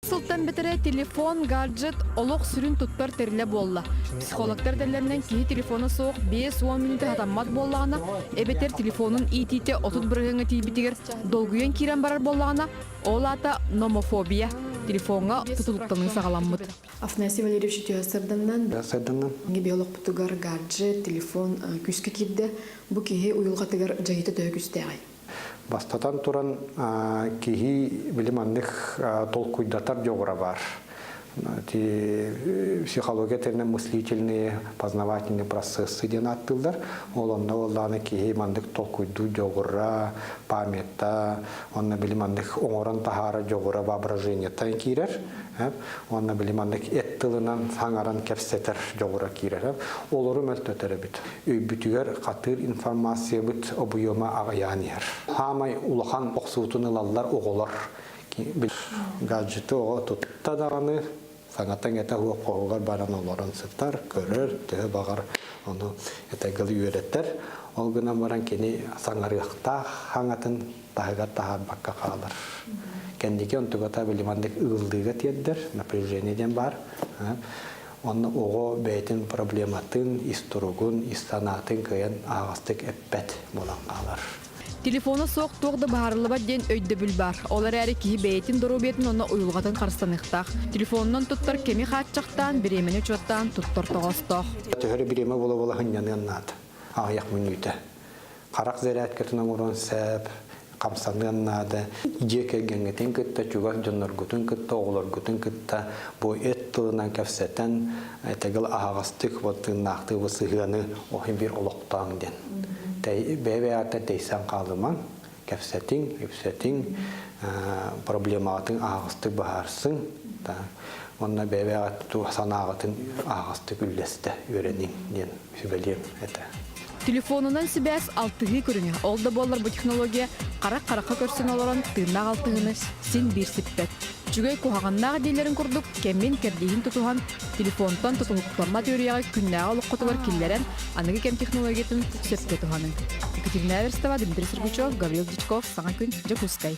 Сылтан бэтэрээ телефон, гаджет олох сүрүн туттар тэрилэ буолла. Психологтар этэллэринэн киһи телефона суох 50 мүнүүтэ сатаммат буоллаҕына, эбэтэр телефонун иитиитэ 30 бырыһыаҥҥа тиийбитигэр долгуйан киирэн барар буоллаҕына, ол аата номофобия, телефоҥҥа тутулуктаныы саҕаламмыт. Афанасий Валерьевич үтүө сарданнан Сарданнан. Биологпутугар гаджет, телефон күүскэ киирдэ. Бу киһи уйулҕатыгар дьайыыта төһө күүстээҕий? Бастатан туран, киһи били маннык толкуйдатар дьоҕура баар. Психология термин мыслительные, познавательные процессы диэн ааттыыллар. Ол онно буоллаҕына киһи маннык толкуйдуу дьоҕура, памятта, онно били маннык оҥорон таһаара дьоҕура воображениеттан киирэр. Уонна били маннык эт тылынан саҥаран кэпсэтэр дьоҕура киирэр. Олору мөлтөтөр эбит. Өйбүтүгэр хатыыр информациябыт обуйуома аҕыйаан иһэр. Хаамай улахан охсуутун ылаллар оҕолор. Гаджеты оҕо тутта даҕаны саҥатан этэ суох хоһугар баран олорон сытар, көрөр, төһө баҕар ону этэгэл үөрэтэр. Ол гынан баран кини саҥарыахтаах хаҥатын таһыгар таһаарбакка хаалар. Кэнники онтугата били маннык ыыллыыга тиэрдэр, напряжение диэн баар. Онно оҕо бэйэтин проблематын, ис туругун, ис санаатын кыайан аһаҕастык эппэт буолан хаалар. Телефона суох туох да быһаарыллыбат диэн өйдөбүл баар. Ол эрээри киһи бэйэтин доруобуйатын уонна уйулҕатын харыстаныахтаах. Телефонунан туттар кэми хааччахтаан, бириэмэни учуоттаан туттар тоҕоостоох. Төһөрө бириэмэ буола-буола сынньаныан наада. Аҕыйах мүнүүтэ. Харах зарядкатын оҥоруон сөп, хамсаныан наада. Дьиэ кэргэҥҥитин кытта, чугас дьонноргутун кытта, оҕолоргутун кытта бу эт тылынан кэпсэтэн, тэгил аһаҕастык, вот тыыннаахтыы бу сыһыаны оһин биир олохтооҥ диэн. Бэйэ-бэйэҕиттэн тэйсэн хаалымаҥ, кэпсэтиҥ, үпсэтиҥ, проблемаҕытын аһаҕастык быһаарсыҥ. Уонна бэйэ-бэйэҕит санааҕытын аһаҕастык үллэстэ үөрэниҥ диэн сүбэлиэм этэ. Телефонунан сибээс алтыһыы көрүҥэ. Ол да буоллар бу технология харах-харахха көрсөн олорон тыыннаах алтыһыыны син биир сиппэт. Үчүгэй куһаҕаннаах дииллэрин курдук кэмин-кэрдииһин тутуһан телефонтан тутулуктаммат үөрүйэҕи күннээҕи олоххутугар киллэрэн аныгы кэм технологиятын сөпкө туһаныҥ. Екатерина Эверстова, Дмитрий Сергучев, Гаврил Дичков, Саҥа күн, Дьокуускай.